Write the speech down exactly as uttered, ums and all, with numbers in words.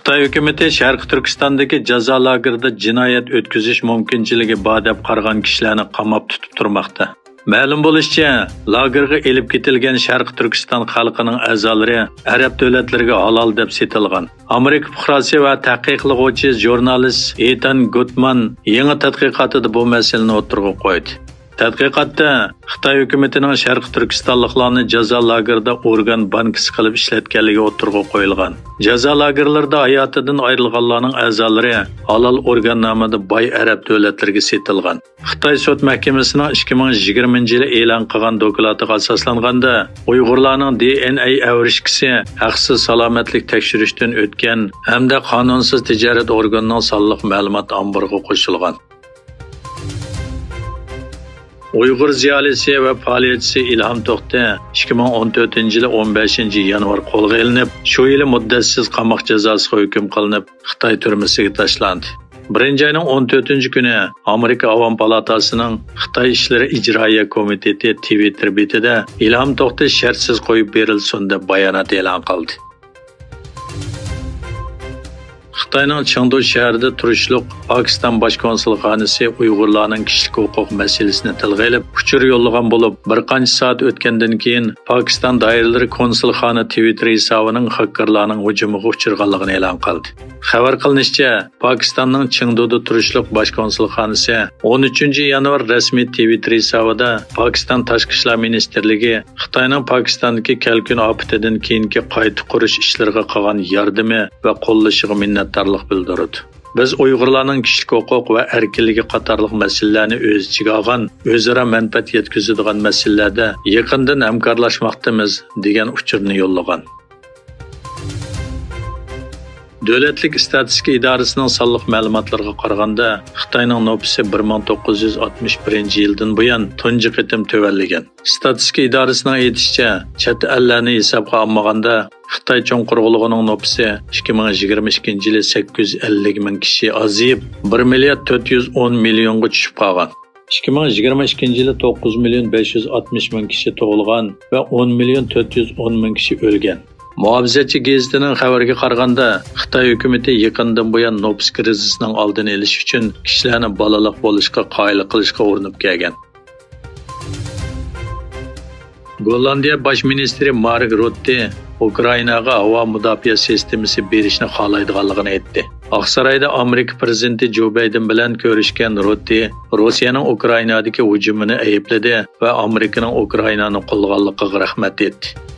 خىتاي ھۆكۈمىتى شەرقىي تۈركىستاندىكى جازا لاگېرىدا جىنايەت ئۆتكۈزۈش مۇمكىنچىلىكى بار دەپ قارىغان كىشىلەرنى قاماپ تۇتۇپ تۇرماقتا. مەلۇم بولۇشىچە، لاگېرغا ئېلىپ كېتىلگەن شەرقىي تۈركىستان خەلقىنىڭ ئەزالىرى ئەرەب دۆلەتلىرىگە ھالال دەپ سېتىلغان. ئامېرىكا پۇقراسى ۋە تەھقىقلىغۇچى ژۇرنالىست ئېتان گۇتمان يېڭى تەتقىقاتىدا بۇ مەسىلىنى ئوتتۇرىغا قويدى. تەتقىقاتتا خىتاي ھۆكۈمىتىنىڭ شەرقىي تۈركىستانلىقلارنى جازا لاگېرىدا ئورگان بانكىسى قىلىپ ئىشلەتكەنلىكى ئوتتۇرىغا قويۇلغان. جازا لاگېرلىرىدا ھاياتىدىن ئايرىلغانلارنىڭ ئەزالىرى ھالال ئورگاننامىدا باي ئەرەب دۆلەتلىرىگە سېتىلغان. خىتاي سوت مەھكىمىسىنىڭ ئىككى مىڭ يىگىرمىنچى يىلى ئېلان قىلغان دوكلاتىغا ئاساسلانغاندا، ئۇيغۇرلارنىڭ دى ئېن ئەي ئەۋرىشكىسى ھەقسىز سالامەتلىك تەكشۈرۈشتىن ئۆتكەن ھەمدە قانۇنسىز تىجارەت ئورگىنىنىڭ سانلىق مەلۇمات ئامبىرىغا قوشۇلغان. ئۇيغۇر زىيالىيسى ۋە پائالىيەتچىسى ئىلھام توختى ئىككى مىڭ ئون تۆتىنچى يىلى ئون بەشىنچى يانۋار قولغا ئېلىنىپ، شۇ يىلى مۇددەتسىز قاماق جازاسىغا ھۆكۈم قىلىنىپ، خىتاي تۈرمىسىگە تاشلاندى. بىرىنچى ئاينىڭ ئون تۆتىنچى كۈنى ئامېرىكا ئاۋام پالاتاسىنىڭ خىتاي ئىشلىرى ئىجرائىيە كومىتېتى تىۋىتتېر بېتىدە ئىلھام توختى شەرتسىز قويۇپ بېرىلسۇن دەپ بايانات ئېلان قىلدى. خىتاينىڭ چېڭدۇ شەھىرىدە تۇرۇشلۇق پاكىستان باش كونسۇلخانىسى ئۇيغۇرلارنىڭ كىشىلىك ھوقۇق مەسىلىسىنى تىلغا ئېلىپ، ئۇچۇر يوللىغان بولۇپ، بىر قانچە سائەت ئۆتكەندىن كېيىن، پاكىستان دائىرىلىرى كونسۇلخانا تىۋىتتېر ھېسابىنىڭ خاككېرلارنىڭ ھۇجۇمىغا ئۇچرىغانلىقىنى ئېلان قىلدى. خەۋەر قىلىنىشىچە، پاكىستاننىڭ چېڭدۇدا تۇرۇشلۇق باش كونسۇلخانىسى ئون ئۈچىنچى يانۋار رەسمىي تىۋىتتېر ھېسابىدا پاكىستان تاشقى ئىشلار مىنىستىرلىكى خىتاينىڭ پاكىستاندىكى كەلكۈن ئاپىتىدىن كېيىنكى قايتا قۇرۇش ئىشلىرىغا قىلغان ياردىمى ۋە قوللىشىغا مىننەتدارلىق بىلدۈرىدۇ. بىز ئۇيغۇرلارنىڭ كىشىلىك ھوقۇق ۋە ئەركىنلىكى قاتارلىق مەسىلىلەرنى ئۆز ئىچىگە ئالغان، ئۆزئارا مەنپەئەت يەتكۈزىدىغان مەسىلىلەردە يېقىندىن ھەمكارلاشماقتىمىز، دېگەن ئۇچۇرنى يوللىغان. دۆلەتلىك ئىستاتىستىكا ئىدارىسىنىڭ سانلىق مەلۇماتلىرىغا قارىغاندا، خىتاينىڭ نوپۇسى بىر مىڭ توققۇز يۈز ئاتمىش بىرىنچى يىلدىن بۇيان تۇنجى قېتىم تۆۋەنلىگەن. ئىستاتىستىكا ئىدارىسىنىڭ ئېيتىشىچە، چەت ئەللەرنى ھېسابقا ئالمىغاندا، خىتاي چوڭ قۇرۇقلۇقىنىڭ نوپۇسى ئىككى مىڭ يىگىرمە ئىككىنچى يىلى سەككىز يۈز ئەللىك مىڭ كىشى ئازىيىپ، بىر مىليارد تۆت يۈز ئون مىليونغا چۈشۈپ قالغان. ئىككى مىڭ يىگىرمە ئىككىنچى يىلى توققۇز مىليون بەش يۈز ئاتمىش مىڭ كىشى تۇغۇلغان ۋە ئون مىليون تۆت يۈز ئون مىڭ كىشى ئۆلگەن. مۇھاپىزەتچى گېزىتىنىڭ خەۋىرىگە قارىغاندا، خىتاي ھۆكۈمىتى يېقىندىن بۇيان نوپۇس كىرىزىسىنىڭ ئالدىنى ئېلىش ئۈچۈن كىشىلەرنى بالىلىق بولۇشقا قايىل قىلىشقا ئۇرۇنۇپ كەلگەن. گوللاندىيە باش مىنىستىرى مارك رۇتتې ئۇكرائىناغا ھاۋا مۇداپىئە سىستېمىسى بېرىشنى خالايدىغانلىقىنى ئېيتتى. ئاقسارايدا ئامېرىكا پىرېزىدېنتى جو بايدېن بىلەن كۆرۈشكەن رۇتتې روسىيەنىڭ ئۇكرائىنادىكى ھۇجۇمىنى ئەيىبلىدى ۋە ئامېرىكىنىڭ ئۇكرائىنانى قوللىغانلىقىغا رەھمەت ئېيتتى.